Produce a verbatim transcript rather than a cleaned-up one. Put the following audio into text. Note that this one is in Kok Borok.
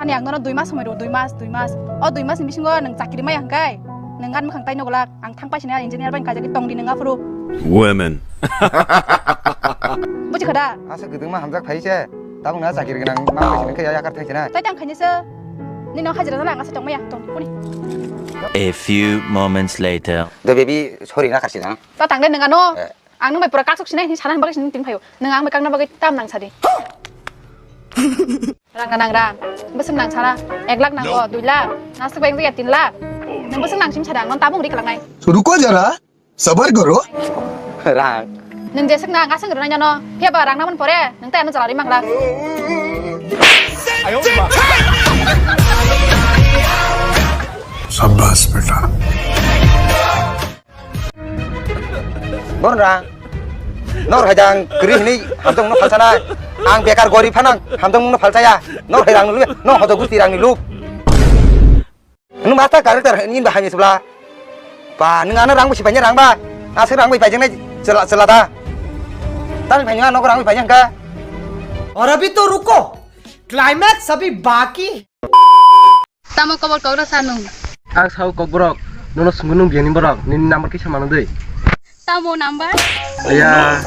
Ani ang nono dui mas somoi rw, dui mas, dui mas. O dui mas ni bisingo nwng chakri maya hwnkhe, nwng ani mwkhang tai nugulak. Ang thang paisina engineer bai kajagwi tongdi nwng aphuru. Women. Buji kha da? Asa kwdwngma hamjak phai se. Tabuk na chakri gwnang mang paisina khe yakar thai se na. Tai tang khaini se. Nino hajira jala ang asa tongmaya tong kuni. A few moments later. The baby, sorry na khasi na. Ta tang de nwng ano. Eh. Ang nwng bai pura kaksuk sinai hini sana bagwi sini tin phaio. Nwng ang bai kakna bagwi tam nang sadi. Rang na nang rang. Bwswk nang sana. Ek lakh nango, dui lakh. Nasuk bai wngya tin lakh. Nwng bwswk nang sim sada ang non tabung ri kwlangnai. रुको जरा, सबर करो। Rang. Nwng jeswk nang aswk rwnai nano. Phiya ba rang namon pore nwng tai ano jala ri mang lakh. शाबाश बेटा। Bon rang. Nor hai jang kri hini hamtong no phalsana. Ang bekar gori phanang hamtong no phalsaya. Nor hai rang nulu no hodo gusti rang nulu. Nung mata character ni ba hai misbla. Ba nung ana rang busi panya rang ba. Asik rang bai pajang nai chela chela da. Tang panya no rang bai panya ka. और अभी तो रुको, क्लाइमैक्स अभी बाकी। Tamo kobor kok rw sa nwng? Ang sao kokborok, nono swngwi nung biyani borok, nini number kisa mano dei. Tamo number? Aya.